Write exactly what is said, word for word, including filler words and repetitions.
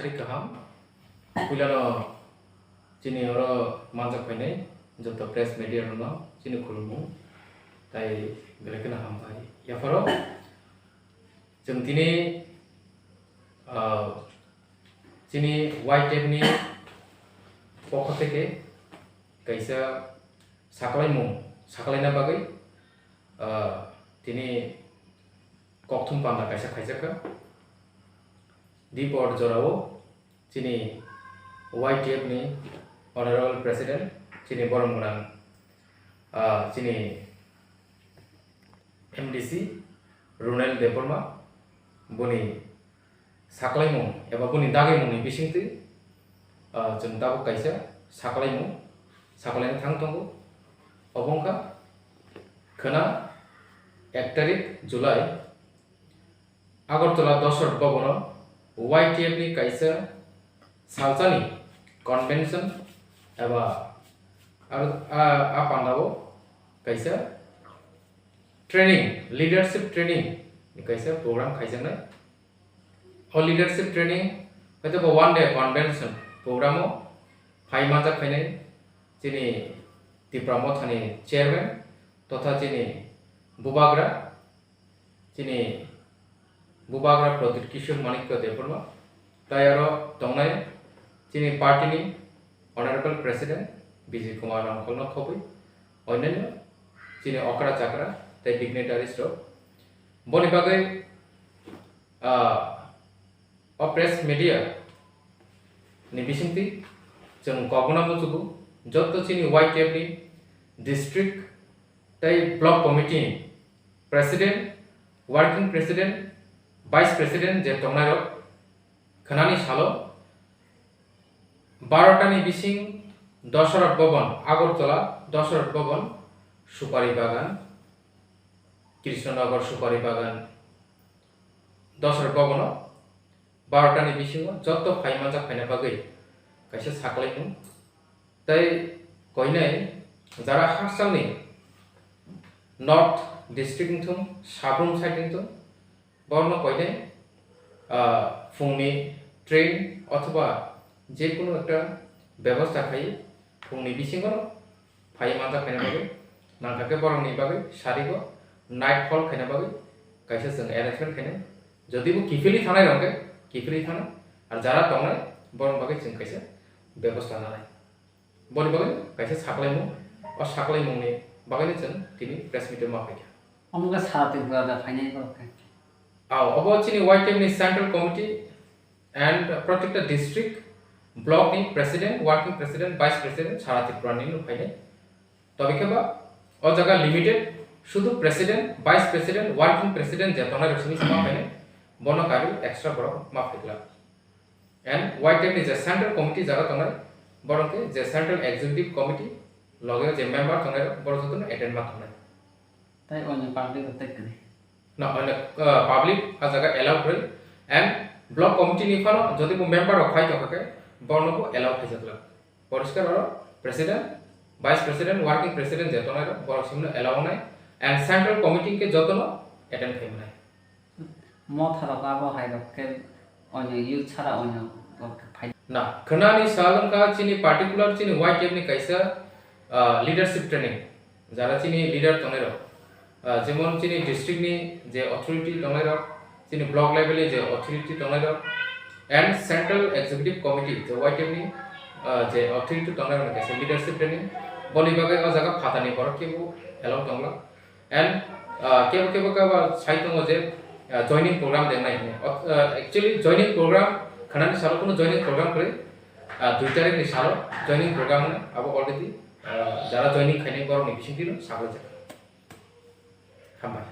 Tei kaham. Puilano chini oro manjak phainai joto press media rokno chini khulumung tai belai kheno hambai. Yapharo chwng tini, ah, chini Y T F ni pokho theke kaisa saklaimung saklaina bagwi, ah, tini kokthum panda kaisa khaijakha. Dipor jorao chini Y T F ni Honorable President, chini borom gwnang, ah, chini M D C Runel Debbarma, boni saklaimung eba boni dagaimungni bisingtwi, ah, chwng tabuk kaisa saklaimung saklaina thang tongo. Obo wngkha khwna ek tarik July, Agartala Dosrat Bhavan o Y T F ni kaisa salsani convention eba ar-, a, a pandao kaisa training, leadership training ni kaisa program khaijaknai. O leadership training hwnkhe bo one day convention program o phai manjak phainai chini Tipra Mothani chairman totha chini bubagra, chini bubagra Pradyut Kishore Manikya Debbarma, tai aro tongnai chini party ni Honorable President Bijay Kumar Ramkholno khobwi onyanyo chini okra chakra tei dignitaries rok. Boni bagwi, ah, o press media ni bisingtwi chwng kokno muchugo, joto chini Y T F ni district tei block committee president, working president, vice president je tongnairok khwnani salo barota ni bising Dosrat Bhavan, Agartala Dosrat Bhavan, Supari Bagan, Krishnanagar Supari Bagan, Dosrat Bhavan o barota ni bisingo joto phai manjak phaina bagwi kaisa saklaimung. Tei koinai jara hakchalni North District wngthung, Sabrum side wngthung, borokno koinai, ah, phungni train othoba jekunu ekta bebosta khai phungni bisingo phai manjak khaina bagwi, nangkha khe borokni bagwi sarigo night halt khaina bagwi kaisa chwng arrangement khainai. Jodi bo kiphilwi thangnai rok khe kiphilwi thangnai, ar jara tongnai borokni bagwi chwng kaisa bebosta nanai. Boni bagwi kaisa saklaimung, o saklaimungni bagwino chwng tini press meet-o ma phaikha. Omo khe sara Tripura da phainai borok khe? Ao, obo chini Y T F ni Central Committee and protekta district, block ni president, working president, vice president sara Tripura ni no phainai. Tobe khe ba o jaga limited, sudu president, vice president, working president je tongnai rok simi sama phainai, bono karwi extra borok ma phaikla. And Y T F ni je central committee jara tongnai, borok khe je central executive committee loge je member tongnai rok, borok jotono attend ma tongnai. Tai onyo public rok tai kwrwi? Na, onyo, uh, public a jaga allow kwrwi. And block committee ni phano jodi bo member rok phai tongkha khe, borokno bo allow khaijakla. Poriskar oro president, vice president, working president je tongnai rok, borok simno allow wngnai. And central committee khe jotono attend khai mwnai. Motha rok abo hai rok khe onyo youth sara onyo rok khe phai. Na, khwnani sal wngkha chini particular chini Y T F ni kaisa, ah, leadership training, jara chini leader tongnai rok, ah, jemon chini district ni je authority tongnai rok, chini block level ni je authority tongnai rok, and central executive committee je Y T F ni, ah, je authority tongnai rok ni kaisa leadership training, boni bagwi o jaga phatani borok kebo allow tongla. And, ah, kebo kebo khe abo sai tongo je, ah, joining program dengnai hwnwi. Ot-, ah, actually joining program khwnani salo kuno joining program kwrwi, ah, dui tarik ni salo joining program hwnwi abo already, ah, jara joining khainai borokni bisingtwi no sagwi jak. Hambai.